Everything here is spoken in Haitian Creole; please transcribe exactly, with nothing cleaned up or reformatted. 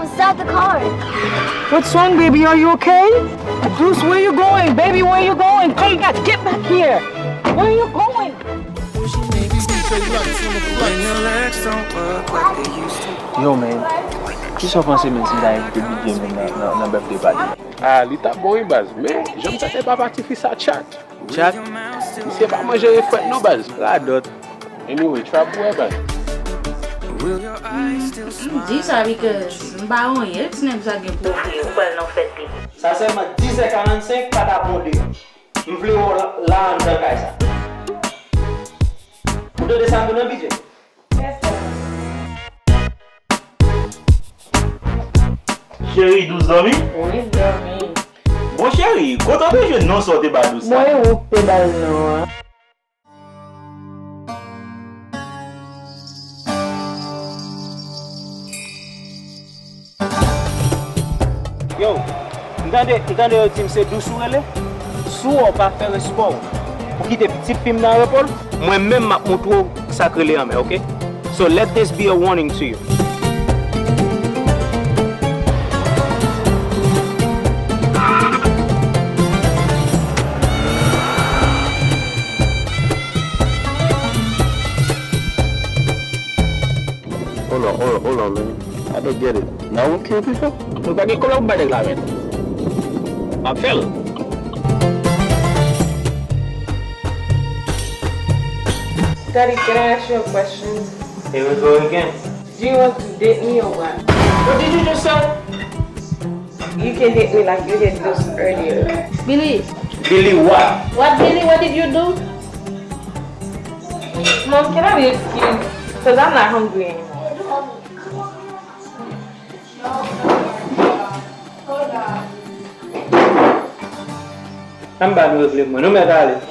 Start the car. What's wrong, baby? Are you okay? Deuce, where you going? Baby, where you going? Come back. Get back here. Where you going? Yo, man. Kisa w panse, man, si m ta envite D J, man, nan, nan, nan birthday party? Ah, li t ap bon, wi, baz. Men, jan m tande papa tifi sa chat. Chat? Misye pa manje frèt non, baz. Radòt. Anyway, trap bwè, baz. Di sa, because m pa wonye, ti nèg sa gen pwoblèm. Ou pral nan fèt li. Sa sèlman dizè karannsenk, pa ta bon de. M vle wè w la, la anndan kay sa. Ou tande sa m di w nan bidjè? Cheri, dous dòmi? Wi, dòmi. Bon, cheri, kontan de jwe non sa w te ba dous sa. Mwen ou k te ba l non an. Yo, m tande, m tande yo di m se dous ou rele. Si w pa fè respè w, ou kite pitit fi m nan repo l, mwen menm m ap montre w sa k rele anmè, oke? So let this be a warning to you. Hold on, hold on, hold on, man. I don't get it. Now we can't pick up. Nou pa gen kòb la pou bay nèg la, men. M ap fè l. Daddy, can I ask you a question? Here we go again. Do you want to date me or what? What did you just say? You can hit me like you hit Deuce earlier. Billy. Billy what? What, Billy? What did you do? Mom, can I have your excuse? Because I'm not hungry anymore. Ann ba nou regle mwen. Nou mèt ale.